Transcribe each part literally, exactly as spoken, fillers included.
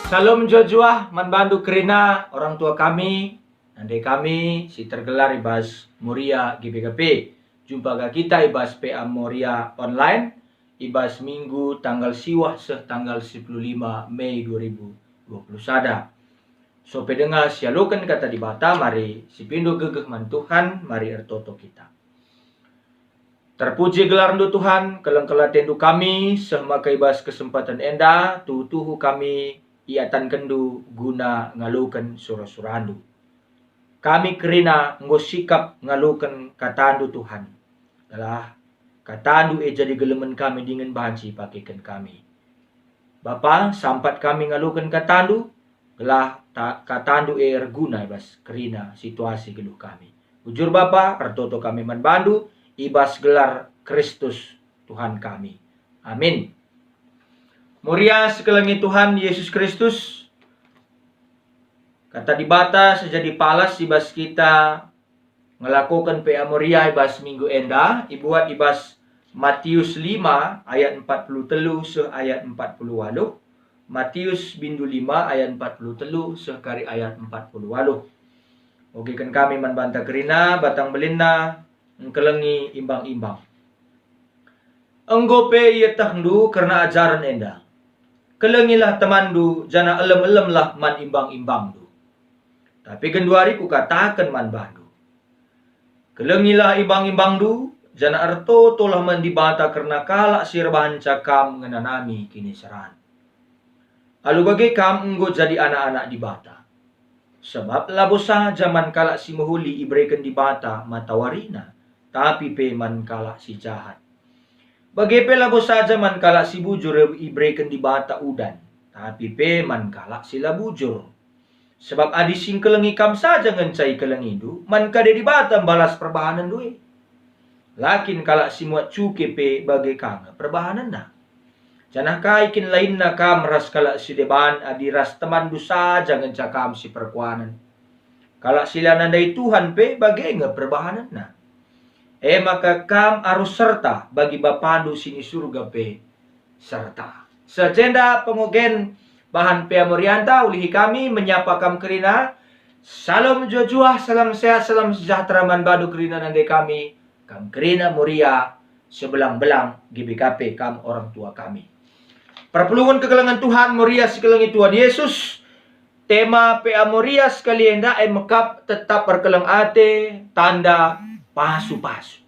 Salam juah-juah man bandu kerina orang tua kami, nande kami si tergelar i bas Moria G B K P. Jumpa ka kita i bas P A Moria online i bas Minggu tanggal siwah seh tanggal sepuluh lima Mei dua ribu dua puluh sada. Sope denga sialoken Kata Dibata, mari sipindo gegeh man Tuhan, mari ertoto kita. Terpuji gelarNdu Tuhan, keleng kelatendu kami, seh maka i bas kesempaten enda, tuhu-tuhu kami iatankenNdu guna ngaloken sura-suraNdu. Kami kerina enggo sikap ngaloken KataNdu Tuhan, gelah KataNdu e jadi gelemen kami dingen banci ipakeken kami. Bapa, sampat kami ngaloken KataNdu, gelah ta-, KataNdu e erguna i bas kerina situasi geluh kami. Bujur Bapa, ertoto kami man bandu i bas gelar Kristus Tuhan kami. Amin. Moria sikelengi Tuhan Yesus Kristus, Kata Dibata si jadi palas i bas kita ngelakoken P A Moria i bas minggu enda, ibuat i bas Matius lima ayat empat puluh telu seh ayat empat puluh waluh, Matius bindu lima ayat empat puluh telu seh kari ayat empat puluh waluh. Ogeken kami man banta kerina, batang belinna, engkelengi imbang-imbang. Enggo pe ietehndu kerna ajaren enda. Kelengilah temanndu, janah elem-elemlah man imbang-imbangndu. Tapi genduari kukataken man bandu, kelengilah imbang-imbangndu, janah ertotolah man Dibata kerna kalak si erbahanca kam ngenanami kiniseran. Alu bage kam enggo jadi anak-anak Dibata. Sabap labo saja man kalak si mehuli ibereken Dibata matawarina, tapi pe man kalak si jahat. Bage pe labo saja man kalak si bujur ibereken Dibata udan, tapi pe man kalak si la bujur. Sebab adi si ngkelengi kam saja ngenca ikelengindu, man kade Dibata mbalas perbahanenndu e. La kin kalak si muat cuke pe bage ka nge perbahanenna? Janah kai kin lainna kam ras kalak si deban adi ras temanndu saja ngenca kam si perkuanen? Kalak si la nandai Tuhan pe bage nge perbahanenna. E maka kam arus serta, bagi Bapandu si ni Surga pe serta. Seh jenda pengogen bahan P A Morianta, ulihi kami menyapa kam kerina. Salam juah-juah, salam sehat, salam sejahtera man bandu kerina nande kami, kam kerina Moria, sebelang-belang G B K P, kam orang tua kami. Perpulungen kekelengen Tuhan, Moria sikelengi Tuhan Yesus, tema P A Moria sekali enda e mekap tetap erkeleng ate, tanda pasu-pasu.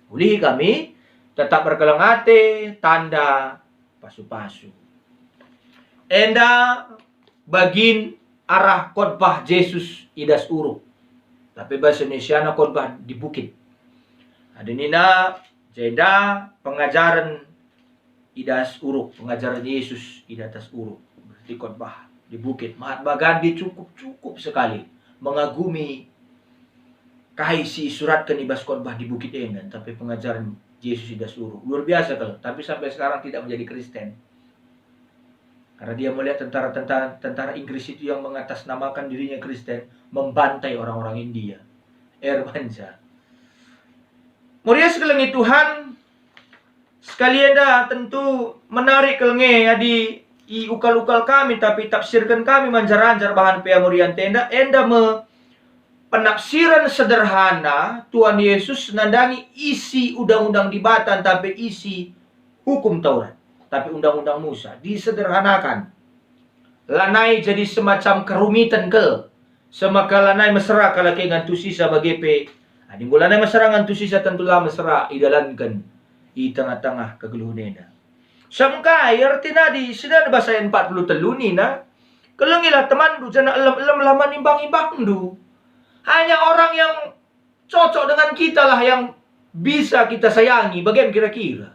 Ulihi kami, tetap erkeleng ate, tanda pasu-pasu. Enda bagin arah khotbah Jesus i das uruk. Tapi bahasa Indonesiana khotbah di bukit. Ada nina, jenda pengajaren i das uruk, pengajaren Yesus i atas uruk. Berarti khotbah di bukit. Mahatma Gandhi cukup, cukup sekali mengagumi kai si isuratken i bas khotbah di bukit enda, tapi pengajaren Jesus i das uruk. Luar biasa kal, tapi sampai sekarang tidak menjadi Kristen. Karena dia melihat tentara-tentara, tentara Inggris itu yang mengatasnamakan dirinya Kristen, membantai orang-orang India. Erbansa. Moria sikelengi Tuhan, sekali enda tentu menarik kal nge adi iukal-ukal kami, tapi tafsirken kami manjar-anjar bahan P A Morianta enda, enda me penafsiran sederhana Tuhan Yesus nandangi isi Undang-undang Dibata, tapi isi Hukum Taurat, tapi Undang-undang Musa, disederhanakan. Lanai jadi semacam kerumiten kal, semaka lanai mesera kalak e ngantusisa bage pe. Adi enggo lanai mesera ngantusisa, tentu la mesera idalanken i tengah-tengah kegeluhen enda. Sengkai ertina adi sina bas ayat empat puluh telu nina, "Kelengilah temanndu, janah elem-elemlah man imbang-imbangndu." Hanya orang yang cocok dengan kita lah yang bisa kita sayangi, bagen kira-kira.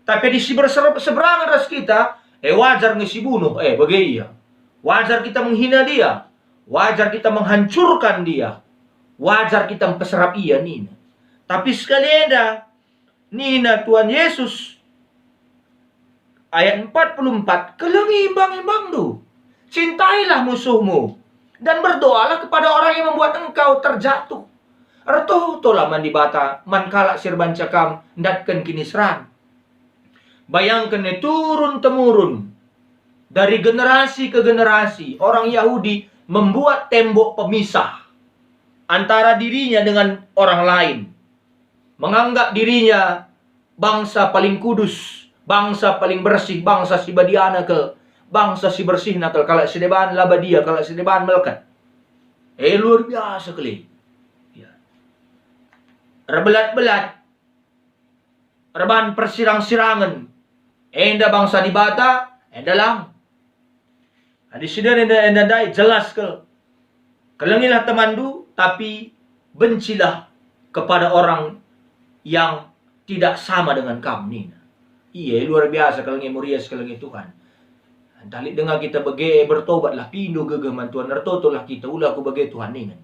Tapi adi si berseberangan ras kita, eh, wajar nge sibunuh, eh, bage ia. Wajar kita menghina dia, wajar kita menghancurkan dia, wajar kita mpeserap ia, nina. Tapi sekali enda, nina Tuhan Yesus, ayat empat puluh empat, "Kelengi imbang-imbangndu, cintailah musuhmu, dan berdoalah kepada orang yang membuat engkau terjatuh." Ertotolah man Dibata, man kalak si erbanca kam ndatken kiniseran. Bayangken e, turun-temurun Dari generasi ke generasi, orang Yahudi membuat tembok pemisah antara dirinya dengan orang lain, menganggap dirinya bangsa paling kudus, bangsa paling bersih, bangsa si badiana kal, bangsa si bersihna kal, kalak si deban la badia, kalak si deban melket. Eh, luar biasa kal e. Ya. Erbelat-belat, erbahan persirang-sirangen. Enda bangsa Dibata, enda lang. Adi si enda, enda, enda ndai jelas kal. Kelengilah temanndu, tapi bencilah kepada orang yang tidak sama dengan kam, nina. Iya, luar biasa kelengi, Moria si kelengi Tuhan. Ntah lit denga kita bage, bertobatlah, pindo gegeh man Tuhan, ertotolah kita, ula ku bage Tuhan ningen.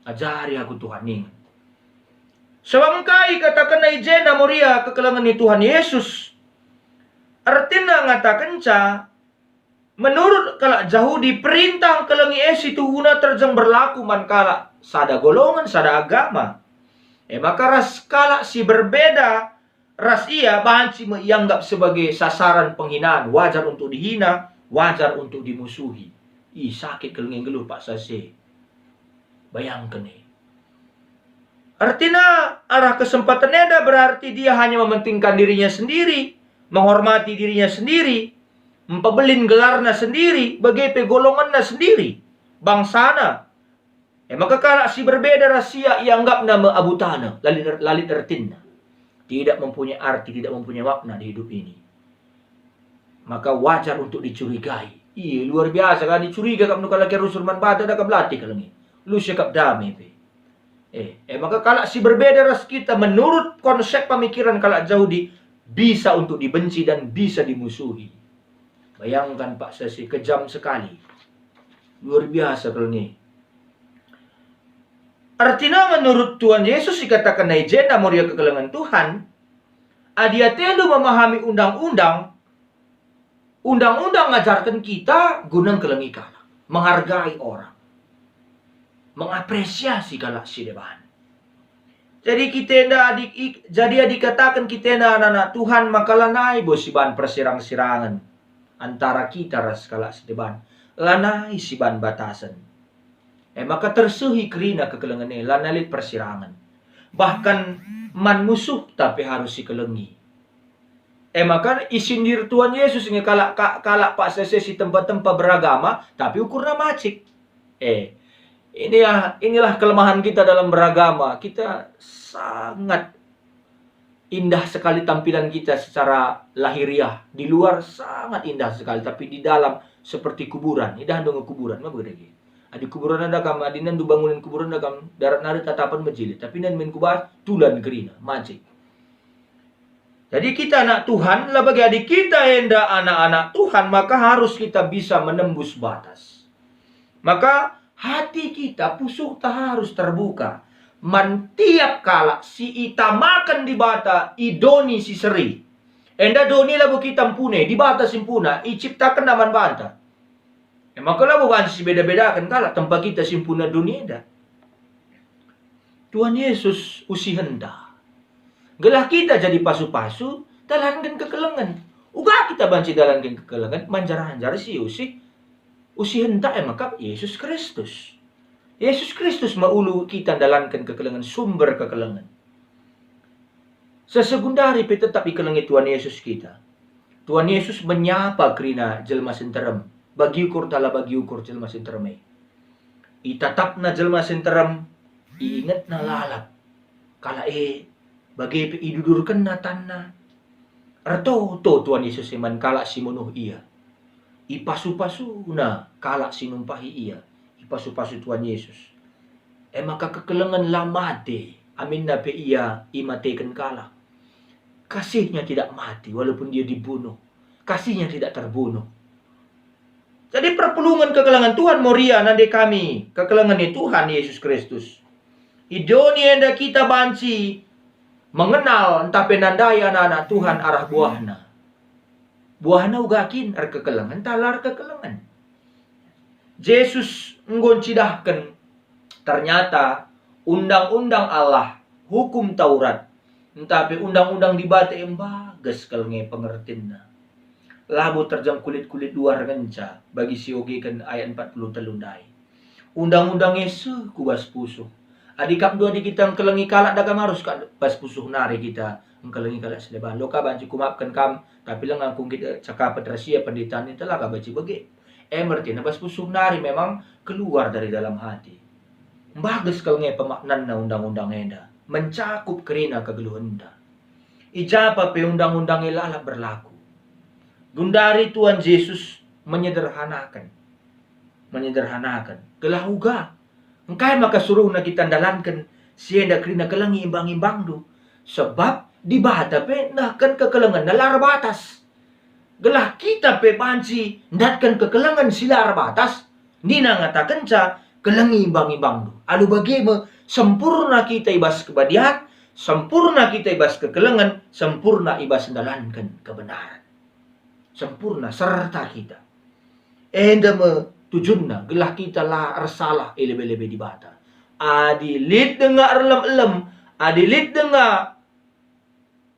Ajari aku Tuhan ningen. Sebab engkai ikatakenna i jenda Moria kekelengen ni Tuhan Yesus? Ertina ngatakenca, menurut kalak Jahudi, perintah kelengi e situhuna terjeng berlaku man kalak sada golongan, sada agama. E maka ras kalak si berbeda ras ia banci me ianggap sebagai sasaran penghinaan, wajar untuk dihina, wajar untuk dimusuhi. Ih, sakit kelengi nggeluh paksa si e. Bayangken e. Ertina, arah kesempatan enda berarti dia hanya mementingkan dirinya sendiri, menghormati dirinya sendiri, mpebelin gelarna sendiri, bage pe golonganna sendiri, bangsana. E maka kalak si berbeda ras ia ianggapna me abutana, la lit, la lit ertinna. Tidak mempunyai arti, tidak mempunyai makna di hidup ini. Maka wajar untuk dicurigai. Iya, luar biasa kan, dicuriga kap nu kalak e rusur man banta, da kap latih kelengi. Lu sekap dame pe. Eh, eh, maka kalak si berbeda ras kita menurut konsep pemikiran kalak Jahudi bisa untuk dibenci dan bisa dimusuhi. Bayangkan paksa si kejam sekali. Luar biasa kelengi. Ertina menurut Tuhan Yesus ikatakenna i jenda Moria kekelengen Tuhan, adi atendu memahami undang-undang, undang-undang ngajarken kita guna ngkelengi kalak, menghargai orang, mengapresiasi kalak si deban. Jadi kita enda adi, i, jadi adi kataken kita enda anak-anak Tuhan, maka lanai bo siban persirang-sirangen antara kita ras kalak si deban. Lanai siban batasen. E maka tersuhi kerina kekelengen e, lanai lit persirangen. Bahkan man musuhta pe harus sikelengi. E maka isindir Tuhan Yesus nge kalak, ka-, kalak paksa si tempa-tempa beragama, tapi ukurna macik. Eh, ini ya, inilah kelemahan kita dalam beragama. Kita sangat indah sekali tampilan kita secara lahiriah. Di luar sangat indah sekali, tapi di dalam seperti kuburan. Idahndu nge kuburan, ma bage dage. Adi kuburan enda kam, adi nendu bangunen kuburan enda kam, darat nari tatapen mejile, tapi nen min kubas, tulan kerina, macik. Jadi kita anak Tuhan, la bage adi kita enda anak-anak Tuhan, maka harus kita bisa menembus batas. Maka hati kita, pusuhta harus terbuka man tiap kalak si itamaken Dibata i doni si seri. Enda doni labo kita mpune, Dibata si mpuna, iciptakenNa man banta. E maka labo banci sibeda-bedaken kalak tempa kita si mpuna doni enda. Tuhan Yesus usihenta. Gelah kita jadi pasu-pasu, dalanken kekelengen. Uga kita banci dalanken kekelengen, manjar-anjar si usih, usihenta e maka Yesus Kristus. Yesus Kristus me ulu kita dalanken kekelengen, sumber kekelengen. Sesegundari pe tetap ikelengi Tuhan Yesus kita. Tuhan Yesus menyapa kerina jelma si nterem, bagi ukur tala bagi ukur jelma si nterem e. Itatapna jelma si nterem, iingetna lalap. Kalak e, bage pe idudurkenna tanna. Ertoto Tuhan Yesus e man kalak si munuh ia. Ipasu-pasuna kalak si numpahi ia. Ipasu-pasu Tuhan Yesus. E maka kekelengen la mate, aminna pe ia imateken kalak. Kasihnya tidak mati walaupun dia dibunuh. Kasihnya tidak terbunuh. Jadi perpulungen kekelengen Tuhan Moria nande kami, kekelengen ni Tuhan Yesus Kristus. I doni enda kita banci mengenal ntah pe nandai anak-anak Tuhan arah buahna. Buahna uga kin erkekelengen tah la erkekelengen. Jesus enggo ncidahken ternyata undang-undang Allah, hukum Taurat, ntah pe undang-undang Dibata e mbages kal nge pengertinna. Labo terjeng kulit-kulit luar ngenca bagi si ogeken ayat empat puluh telu ndai. Undang-undang e seh ku bas pusuh. Adi kap ndu adi kita ngkelengi kalak, dagam arus kap bas pusuh nari kita ngkelengi kalak si deban. Lo ka banci kumapken kam, tapi langa ku nggit cakapen rasia pendeta ninta la ka banci bage. E mertina bas pusuh nari memang keluar dari dalam hati. Mbages kal nge pemaknanna undang-undang enda, mencakup kerina kegeluhenta. I ja pa pe undang-undang e lalap berlaku. Gundari Tuhan Jesus menyederhanaken, menyederhanaken, gelah uga. Engkai maka suruhna kita ndalanken si enda kerina kelengi imbang-imbangndu? Sebab Dibata pe nehken kekelengenna la erbatas. Gelah kita pe banci ndatken kekelengen si la erbatas. Nina ngatakenca, "Kelengi imbang-imbangndu." Alu bage me, sempurna kita i bas kebadian, sempurna kita i bas kekelengen, sempurna i bas ndalanken kebenaran. Sempurna serta kita. Enda me tujunna, gelah kita la ersalah i lebe-lebe Dibata. Adi lit denga erlem-elem, adi lit denga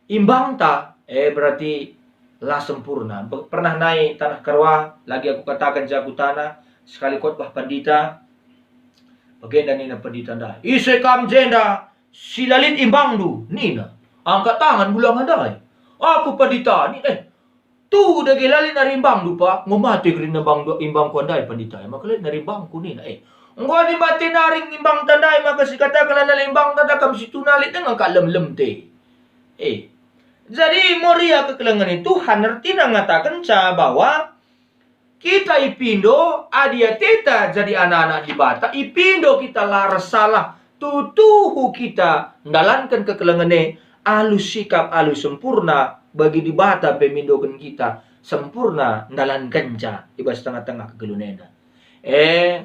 imbangta, eh, berarti la sempurna. Pe-, pernah nai taneh Karoa, lagi aku kataken jaku taneh, sekali khotbah pandita, bagenda nina pandita ndai, "Ise kam jenda si la lit imbangndu?" nina. Angkat tangan bulanga ndai. "Aku pandita," ni, eh, "Tuhu dage la lit nari imbangndu, pa?" "Ngo mate kerina imbang, imbangku ndai, pandita, e maka la lit nari imbangku," nina. Eh, enggo adi mate nari imbangta ndai, maka sikataken la nari imbangta, da kam situhu lit denga ka lem-lem te. Eh, jadi moria kekelengen Tuhan ertina ngatakenca bahwa kita ipindo adi ateta jadi anak-anak Dibata, ipindo kita la ersalah, tuhu kita ndalanken kekelengen e alu sikap, alu sempurna, bagi Dibata pe mindoken kita sempurna ndalankenca i bas tengah-tengah kegeluhen enda. Eh,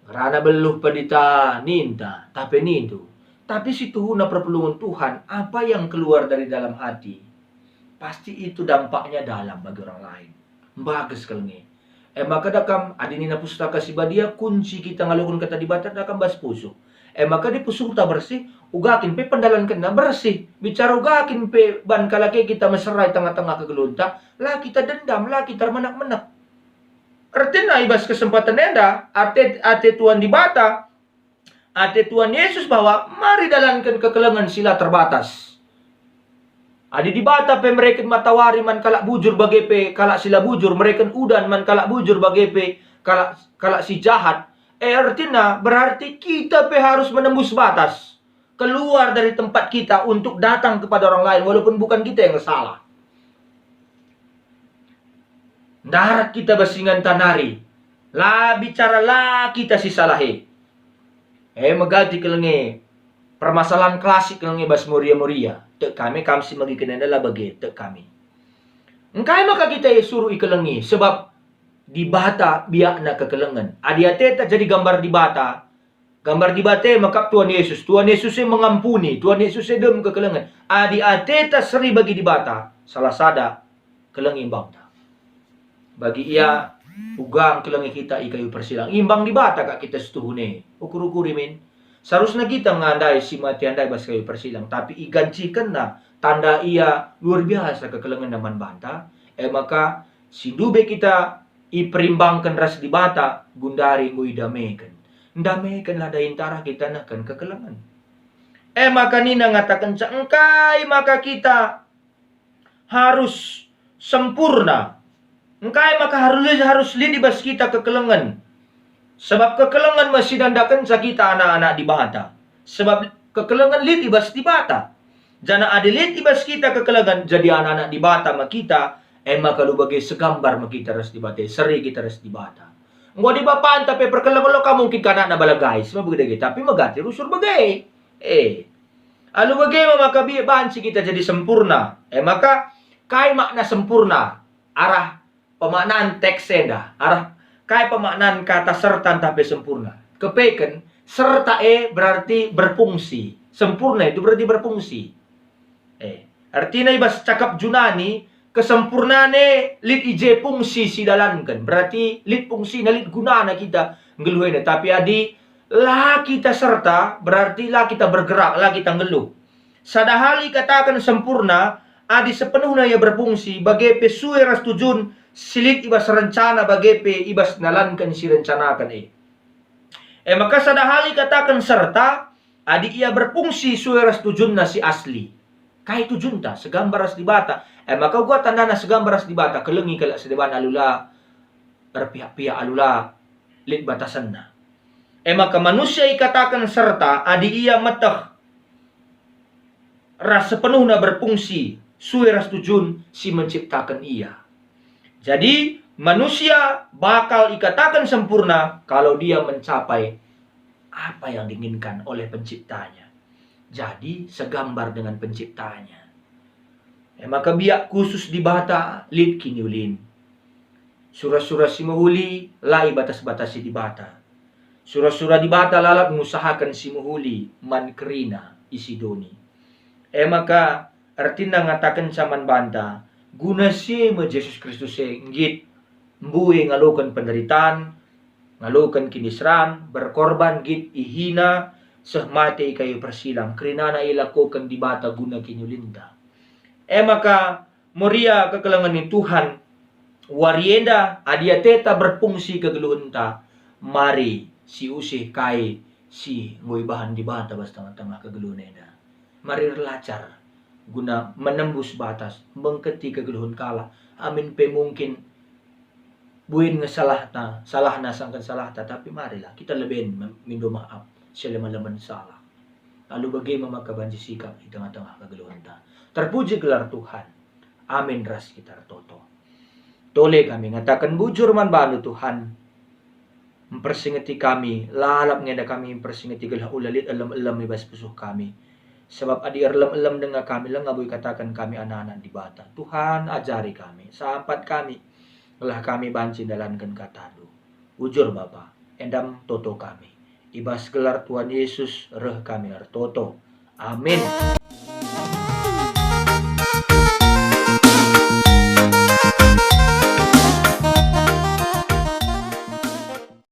ngerana beluh pandita ninta, tapi nindu. Tapi situhuna perpulungen Tuhan, apa yang keluar dari dalam hati, pasti itu dampaknya dalam bagi orang lain. Mbages kal nge. E maka da kam, adi nina Pustaka Si Badia, kunci kita ngaloken kata Dibata da kam bas pusuh. E maka adi pusuhta bersih, uga kin pe pendalankenna bersih. Bicara uga kin pe ban kalak e kita mesera i tengah-tengah kegeluhenta, la kita dendam, la kita ermenek-menek. Ertina i bas kesempatan enda, ate, ate Tuhan Dibata, ate Tuhan Yesus bahwa mari dalanken kekelengen si la terbatas. Adi Dibata pe mereken matawari man kalak bujur bage pe kalak si la bujur, mereken udan man kalak bujur bage pe kalak, kalak si jahat, e ertina berarti kita pe harus menembus batas, keluar dari tempat kita untuk datang kepada orang lain walaupun bukan kita yang salah. Ndarat kita bas inganta nari, la bicara la kita si salah e. E megati kal nge permasalahan klasik kal nge bas Moria-Moria. Tek kami kam si megiken enda la bage, tek kami. Engkai maka kita isuruh ikelengi? Sebab Dibata biakna kekelengen. Adi ateta jadi gambar Dibata, gambar Dibata e mekap Tuhan Yesus. Tuhan Yesus e mengampuni, Tuhan Yesus e dem kekelengen. Adi ateta seri bagi Dibata, salah sada kelengi imbangta. Bagi ia, uga ngkelengi kita i kayu persilang. Imbang Dibata kak kita situhuna e. Ukur-ukuri min. Seharusna kita ngandai si mate ndai bas kayu persilang, tapi igancikenna tanda ia luar biasa kekelengenna man banta. E maka, si ndube kita iperimbangken ras Dibata, gundari enggo idameken. Ndamekenlah dahinta arah kita nehken kekelengen. E maka nina ngatakenca, engkai maka kita harus sempurna? Engkai maka harus, harus lit i bas kita kekelengen? Sebab kekelengen me si nandakenca kita anak-anak Dibata. Sebab kekelengen lit i bas Dibata. Janah adi lit i bas kita kekelengen, jadi anak-anak Dibata me kita, e maka alu bage segambar me kita ras Dibata, seri kita ras Dibata. Enggo adi bapanta pe perkelengen lo ka mungkin ka anakna bala gais, ma bage dage, tapi megati rusur bage. Eh. Alu bage me maka bi-, banci kita jadi sempurna. E maka, kai makna sempurna? Arah pemaknan teks enda, arah kai pemaknan kata serta ntah pe sempurna? Kepeken, serta e berarti berfungsi. Sempurna itu berarti berfungsi. Eh, ertina i bas cakap Junani, kesempurnan e lit i je fungsi si dalanken. Berarti lit fungsina, lit gunana kita nggeluh enda. Tapi adi la kita serta, berarti la kita bergerak, la kita nggeluh. Sada hal ikataken sempurna, adi sepenuhna ia berfungsi, bage pe sue ras tujun si lit i bas rencana, bage pe i bas nalanken si rencanaken e. E maka sada hal ikataken serta, adi ia berfungsi sue ras tujunna si asli. Kai tujunta? Segambar ras Dibata. E maka uga tandana segambar ras Dibata, kelengi kalak si deban alu la erpiak-piak, alu la lit batasenna. E maka manusia ikataken serta, adi ia meteh ras sepenuhna berfungsi sue ras tujun si menciptaken ia. Jadi, manusia bakal ikataken sempurna kalau dia mencapai apa yang diinginkan oleh penciptanya. Jadi, segambar dengan penciptanya. E maka biak khusus Dibata lit kiniulin. Sura-sura si mehuli la ibatas-batasi Dibata. Sura-sura Dibata lalap ngusahaken si mehuli man kerina isi doni. E maka ertina ngatakenca man banta, guna si e me Jesus Kristus e nggit mbue ngaloken penderitan, ngaloken kiniseran, berkorban nggit ihina, seh mate i kayu persilang, kerinana ilakoken Dibata guna kiniulinta. E maka, moria kekelengen ni Tuhan, wari enda, adi ateta berfungsi kegeluhenta, mari siusih kai si enggo ibahan Dibata bas tengah-tengah kegeluhen enda. Mari erlajar guna menembus batas, mengketi kegeluhen kalak, amin pe mungkin buin nge salahta, salahna sangken salahta, tapi marilah kita leben mem-, mindo maaf, selema-lemen salah. Lalu bage me maka banci sikap i tengah-tengah kegeluhenta. Terpuji gelar Tuhan. Amin ras kita ertoto. Tole kami ngataken bujur man bandu, Tuhan. Mpersingeti kami, lalap nge enda kami mpersingeti gelah ula lit elem-elem i bas pusuh kami. Sabap adi erlem-elem denga kami, langa boi kataken kami anak-anak Dibata. Tuhan, ajari kami, sampat kami, gelah kami banci ndalanken katandu. Bujur Bapa, enda me toto kami. I bas gelar Tuhan Yesus reh kami ertoto. Amin.